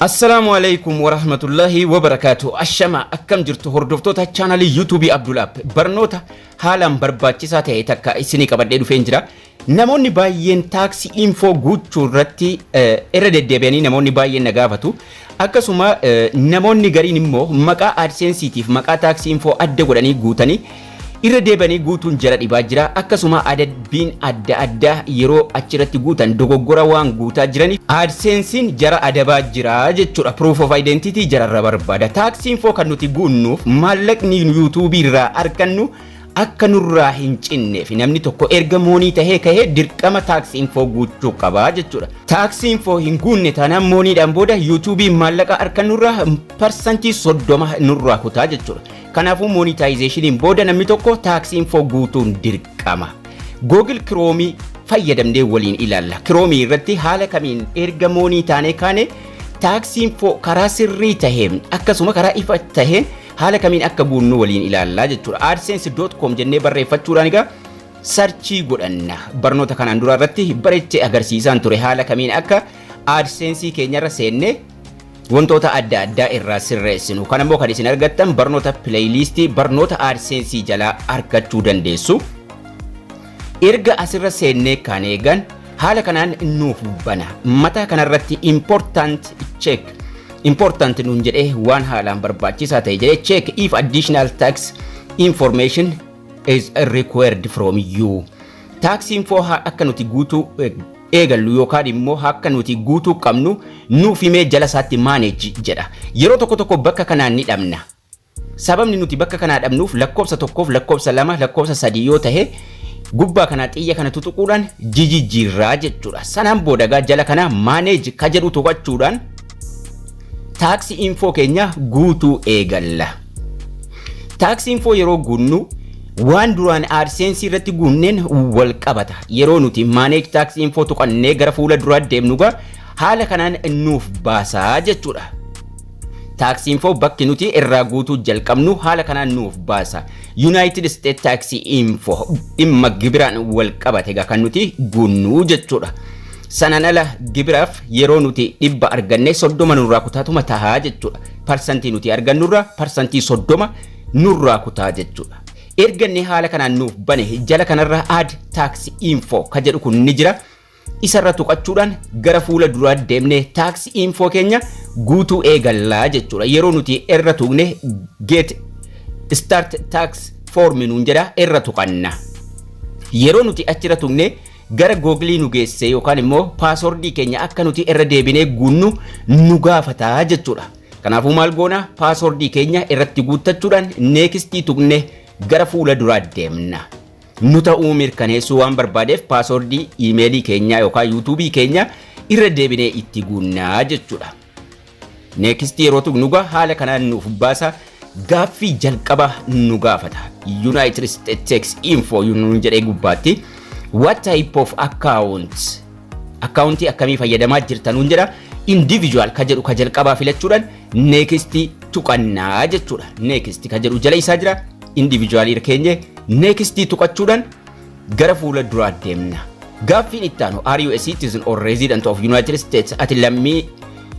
Assalaamu alaikum warahmatullahi wabarakaatu. Ashama, akkam jirtu hordoftoota chaanalii YouTubeii Abdulaap? Barnoota haalaan barbaachisaa ta'e takka isinii qabadhee dhufeen jira. Namoonni baay'een tax info guuchuu irratti irra deddeebi'anii namoonni baay'een na gaafatu. Akkasuma namoonni gariin immoo maqaa AdSenseetiif maqaa tax info adda godhanii guutanii irra deebi'anii guutuun jara dhibaa jira. Akkasuma adabbiin adda addaa yeroo achirratti guutan dogoggora waan guutaa jiraniif AdSensein jara adabaa jira jechuudha. Proof of identity jararra barbaada. Tax info kan nuti guunnuuf maallaqni YouTubeii irraa argannu akka nurraa hin cinneef, namni tokko erga money tahee kahee dirqama tax info guuchuu qaba jechuudha. Tax info hin guunne taanaan moneydhaan booda YouTubeii maallaqa argannurraa 30% nurraa kutaa jechuudha. Kanaafuu monetizationiin booda namni tokko tax info guutuun dirqama. Google Chrome fayyadamnee waliin ilaalla. Chrome irratti haala kamiin erga money taanee kaane tax info karaa sirrii taheen, akkasuma karaa ifa taheen haala kamiin akka guunnu waliin ilaallaa jechuudha. AdSense.com jennee barreeffachuudhaan egaa searchii godhanna. Barnoota kanaan dura irratti bareechee agarsiisaan ture haala kamiin akka AdSense keenyarra seennee wantoota adda addaa irraa sirreessinu. Kan immoo kan isin argattan barnoota playlistii barnoota AdSense jalaa argachuu dandeessu. Erga asirra seennee kan eegan haala kanaan nuuf bana. Mataa kanarratti important check important nuun jedhee, waan haalaan barbaachisaa ta'e jedhee, check if additional tax information is required from you. Tax info akka nuti guutuu eegallu yookaan immoo akka nuti guutuu qabnu nuuf himee jala isaatti manage jedha. Yeroo tokko tokko bakka kanaan ni dhabna. Sababni nuti bakka kanaa dhabnuuf lakkoofsa 1f lakkoofsa 2, lakkoofsa 3 yoo tahe gubbaa kanaa xiyya kana tutuquudhaan jijjiirraa jechuudha. Sanaan booda gaa jala kana manage ka jedhu tuqachuudhaan tax info keenya guutuu eegalla. Tax info yeroo guunnu waan duraan AdSense irratti guunneen wal qabata. Yeroo nuti manage tax info tuqannee gara fuula duraa deemnu gaa haala kanaan nuuf baasaa jechuudha. Tax info bakki nuti irraa guutuu jalqabnu haala kanaan nuuf baasa. United States Tax Info dhimma gibiraan wal qabate egaa kan nuti guunnuu jechuudha. Sanaan ala gibiraaf yeroo nuti 100 arganne 30 nurraa kutaatuma tahaa jechuudha. Parsantii nuti argannurraa 30% nurraa kutaa jechuudha. Erganne haala kanaan nuuf bane, jala kanarra add tax info ka jedhu kun ni jira. Isarra tuqachuudhaan gara fuula duraa deemnee tax info keenya guutuu eegallaa jechuudha. Yeroo nuti irra tuqne get start tax form nuun jedha, irra tuqanna. Yeroo nuti achirra tuqne gara Googleii nu geesse yookaan immoo passwordii keenya akka nuti irra deebinee guunnu nu gaafataa jechuudha. Kanaafuu maal goona? Passwordii keenya irratti guuttachuudhaan nextii tuqne gara fuula duraa deemna. Nu ta'uu mirkaneessuu waan barbaadeef passwordii emailii keenya yookaan YouTubeii keenya irra deebinee itti guunnaa jechuudha. Nextii yeroo tuqnu gaa haala kanaan nuuf baasa, gaaffii jalqaba nu gaafata. United States Tax Info nuun jedhee gubbaatti what type of account, accountii akkamii fayyadamaa jirta nuun jedha. Individual ka jedhu ka jalqabaa filachuudhaan nextii tuqannaa jechuudha. Next ka jedhu jala isaa jira. Individual irra keenye nextii tuqachuudhaan gara fuula duraa deemna. Gaaffiin itti aanu are you a citizen or resident of United States, ati lammii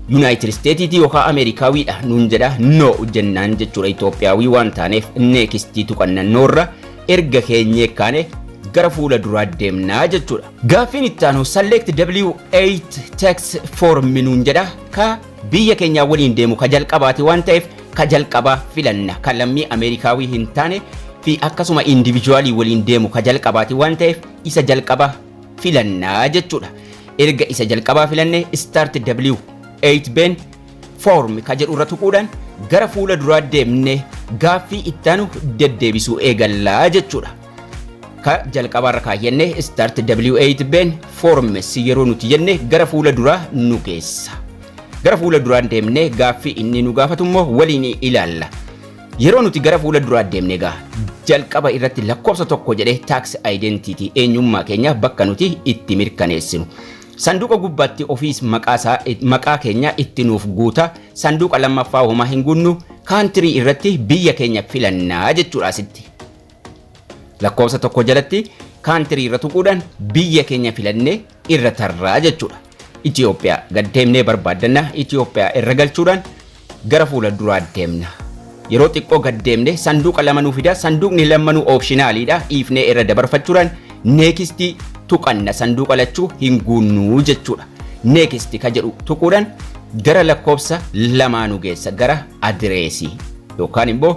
United States yookaan Ameerikaawiidha nuun jedha. No jennaan jechuudha, Itoophiyaawii waan taaneef nextii tuqanna. Noorra erga keenyee kaane gara fuula duraa deemnaa jechuudha. Gaaffiin itti aanu select W8 tax form nuun jedha. Ka biyya keenyaa waliin deemu ka jalqabaati waan ta'eef ka jalqabaa filanna. Ka lammii Ameerikaawii hin taane fi akkasuma individualii waliin deemu ka jalqabaati waan ta'eef isa jalqabaa filannaa jechuudha. Erga isa jalqabaa filanne start W8 BEN form ka jedhu irra tuquudhaan gara fuula duraa deemne gaaffii ittaanu deddeebisuu eegallaa jechuudha. Ka jalqabaarra kaayyannee start W8 BEN forms yeroo nuti jenne gara fuula duraa nu geessa. Gara fuula duraan deemnee gaaffii inni nu gaafatu immoo waliin ilaalla. Yeroo nuti gara fuula duraa deemne egaa jalqaba irratti lakkoofsa 1 jedhee tax identity, eenyummaa keenya bakka nuti itti mirkaneessinu. Sanduuqa gubbaatti ofiis maqaa keenya itti nuuf guuta. Sanduuqa lammaffaa homaa hin guunnu. Country irratti biyya keenya filannaa jechuudha asitti. Lakkoofsa 1 jalatti country irra tuquudhaan biyya keenya filannee irra tarraa jechuudha. Itoophiyaa gad deemnee barbaaddanna. Itoophiyaa irra galchuudhaan gara fuula duraa deemna. Yeroo xiqqoo gad deemne sanduuqa lama nuu fida. Sanduuqni lamanuu optionaliidha. Dhiifnee irra dabarfachuudhaan next tuqanna. Sanduuqa lachuu hin guunnuu jechuudha. Next ka jedhu tuquudhaan gara lakkoofsa lamaa nu geessa, gara adireesii yookaan immoo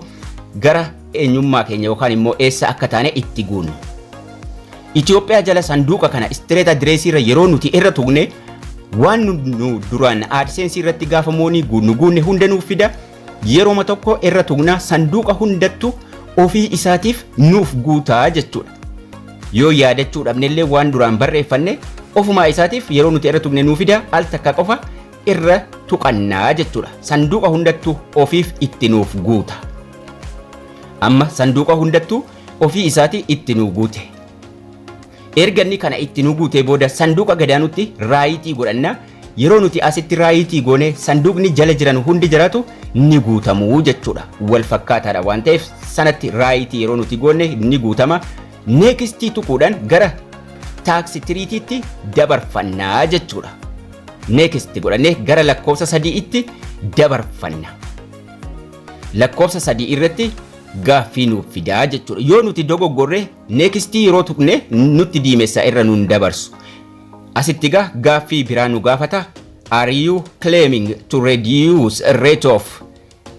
gara eenyummaa keenya yookaan immoo eessa akka taane itti guunnu. Itoophiyaa jala sanduuqa kana street addressii irra yeroo nuti irra tuqne, waan nu duraan AdSense irratti gaafa money guunnu guunne hunda nuuf fida. Yerooma tokko irra tuqna, sanduuqa hundattu ofii isaatiif nuuf guutaa jechuudha. Yoo yaadachuu dhabnellee, waan duraan barreeffanne ofumaa isaatiif yeroo nuti irra tuqne nuuf fida. Al takka qofa irra tuqannaa jechuudha. Sanduuqa hundattu ofiif itti nuuf guuta. Amma sanduuqa hundattu ofii isaatii itti nuu guute. Erga inni kana itti nu guutee booda, sanduuqa gadaanutti right godhanna. Yeroo nuti asitti right goone, sanduuqni jala jiran hundi jiraatu ni guutamuu jechuudha. Wal fakkaataadha waan ta'eef, sanatti right yeroo nuti goone ni guutama. Next tuquudhaan gara tax treatyitti dabarfannaa jechuudha. Next godhannee gara lakkoofsa sadiitti dabarfanna. Lakkoofsa 3 irratti gaaffii nuuf fidaa jechuudha. Yoo nuti dogoggorre, next yeroo tuqne nutti diimessa, irra nuun dabarsu. Asitti gaa gaaffii biraa nu gaafata. Are you claiming to reduce rate of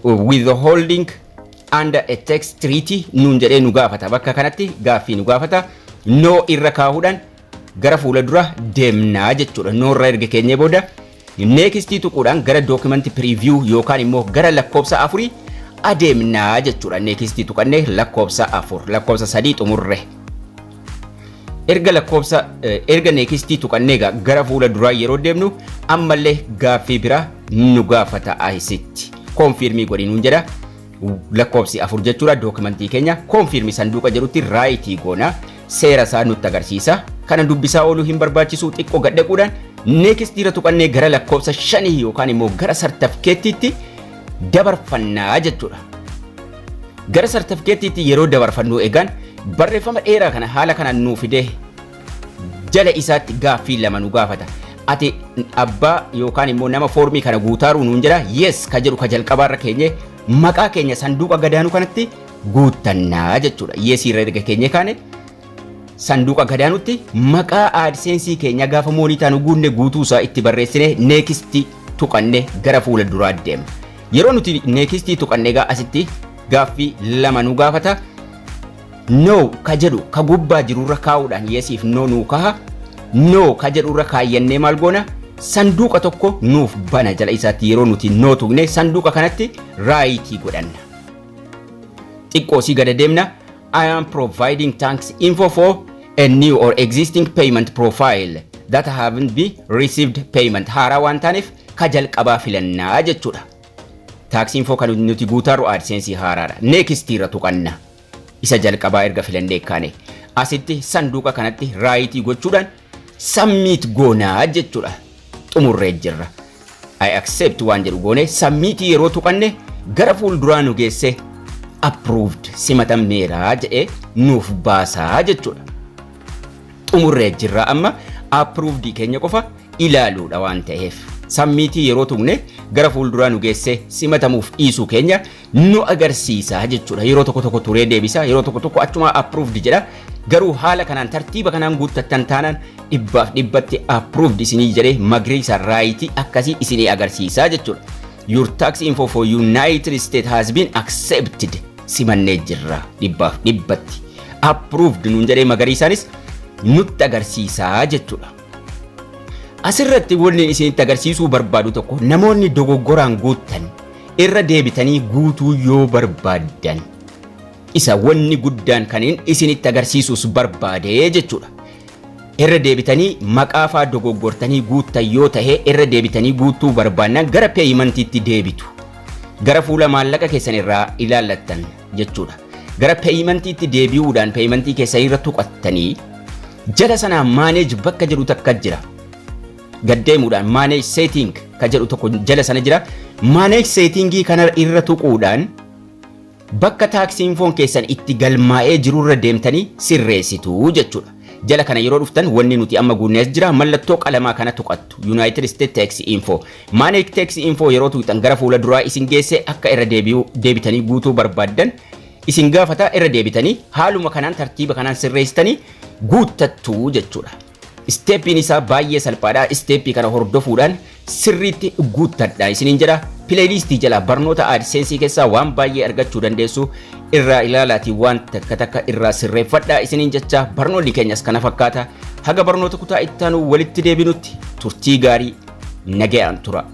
withholding under a tax treaty nuun jedhee nu gaafata. Bakka kanatti gaaffii nu gaafata. No irra kaahuudhaan gara fuula dura deemnaa jechuudha. No irra erga keenyee booda, next tuquudhaan gara document preview yookaan immoo gara lakkoofsa 4 adeemnaa jechuudha. Next tuqannee lakkoofsa 4, lakkoofsa 3 xumurre. Erga next tuqannee gara fuula duraa yeroo deemnu, ammallee gaaffii biraa nu gaafata asitti. Confirm godhi nuun jedha. Lakkoofsi 4 jechuudha, dookimantii keenya confirm sanduuqa jedhutti right goona. Seera isaa nutti agarsiisa. Kana dubbisaa ooluu hin barbaachisu. Xiqqoo gadhaquudhaan next irra tuqannee gara lakkoofsa 5 yookaan immoo gara sartifikeettiitti dabarfannaa jechuudha. Gara sartifikeettiitti yeroo dabarfannu, egaan barreeffama dheeraa kana haala kanaan nuu fidee jala isaatti gaaffii lama nu gaafata. Ati abbaa yookaan immoo nama foormii kana guutaaru nuun jedha. Yes ka jedhu ka jalqabaarra keenye maqaa keenya sanduuqa gadaanuu kanatti guuttannaa jechuudha. Yes irra erga keenye kaane, sanduuqa gadaanutti maqaa AdSense keenya gaafa money taanu guunne guutuusaa itti barreessine next tuqanne gara fuula duraa deemna. Yeroo nuti next tuqanne, egaa asitti gaaffii lama nu gaafata. No ka jedhu ka gubbaa jirurra kaa'uudhaan yesiif no nuu kaha. No ka jedhurra kaayyannee maal goona? Sanduuqa tokko nuuf bana. Jala isaatti yeroo nuti no tuqne, sanduuqa kanatti right godhanna. Xiqqoo sii gada deemna. I am providing tax info for a new or existing payment profile that haven't been received payment. Haaraa waan taaneef ka jalqabaa filannaa jechuudha. Tax info kan nuti guutaaru AdSense haaraadha. Next irra tuqanna. Isa jalqabaa erga filannee kaane, asitti sanduuqa kanatti right gochuudhaan submit goonaa jechuudha. Xumurree jirra. I accept waan jedhu goone submit yeroo tuqanne, gara fuulduraa nu geesse, approved, simatameera jedhee nuuf baasaa jechuudha. Xumurree jirra, amma approved keenya qofa ilaaluudha waan ta'eef. Submit yeroo tuqne gara fuulduraa nu geesse, simatamuuf dhiisuu keenya nu agarsiisa jechuudha. Yeroo tokko tokko turee deebisa, yeroo tokko tokko achuma approved jedha. Garuu haala kanaan, tartiiba kanaan guuttattan taanaan, 100% approved isinii jedhee magariisa right akkasii isinii agarsiisa jechuudha. Your tax info for United States has been accepted. Simannee jirra 100%. Approved nuun jedhee magariisaanis nutti agarsiisaa jechuudha. Asirratti wanni isinitti agarsiisuu barbaadu tokko, namoonni dogoggoraan guuttan irra deebitanii guutuu yoo barbaaddan, isa wanni guddaan kan isinitti agarsiisuus barbaade jechuudha. Irra deebitanii maqaa faa dogoggortanii guuttan yoo tahe, irra deebitanii guutuu barbaannan gara paymentiitti deebitu. Gara fuula maallaqa keessan irraa ilaallattan jechuudha. Gara paymentiitti deebi'uudhaan payment keessan irra tuqattanii jala sanaa manage bakka jedhu takka jira. Gaddeemuudhaan manage setting ka jedhu tokko jala sana jira. Manage settingii kana irra tuquudhaan bakka tax infoon keessan itti galmaa'ee jirurra deemtanii sirreessitu jechuudha. Jala kana yeroo dhuftan wanni nuti amma guunnee as jira. Mallattoo qalamaa kana tuqattu, United States Tax Info. Manage Tax Info yeroo tuqxan gara fuula duraa isin geesse. Akka irra deebi'uu deebitanii guutuu barbaaddan isin gaafata. Irra deebitanii haaluma kanaan tartiiba kanaan sirreessitanii guuttattu jechuudha. Step-iin isaa baay'ee salphaadha. Step-ii kana hordofuudhaan sirriitti guuttadha isiniin jedha. Playlist-ii jala barnoota AdSense keessaa waan baay'ee argachuu dandeessu. Irraa ilaalaatii waan takka takka irraa sirreeffadha isiniin jecha. Barnoonni keenyas kana fakkaata. Haga barnoota kutaa ittaanu walitti deebinutti turtii gaarii, nagayaan tura.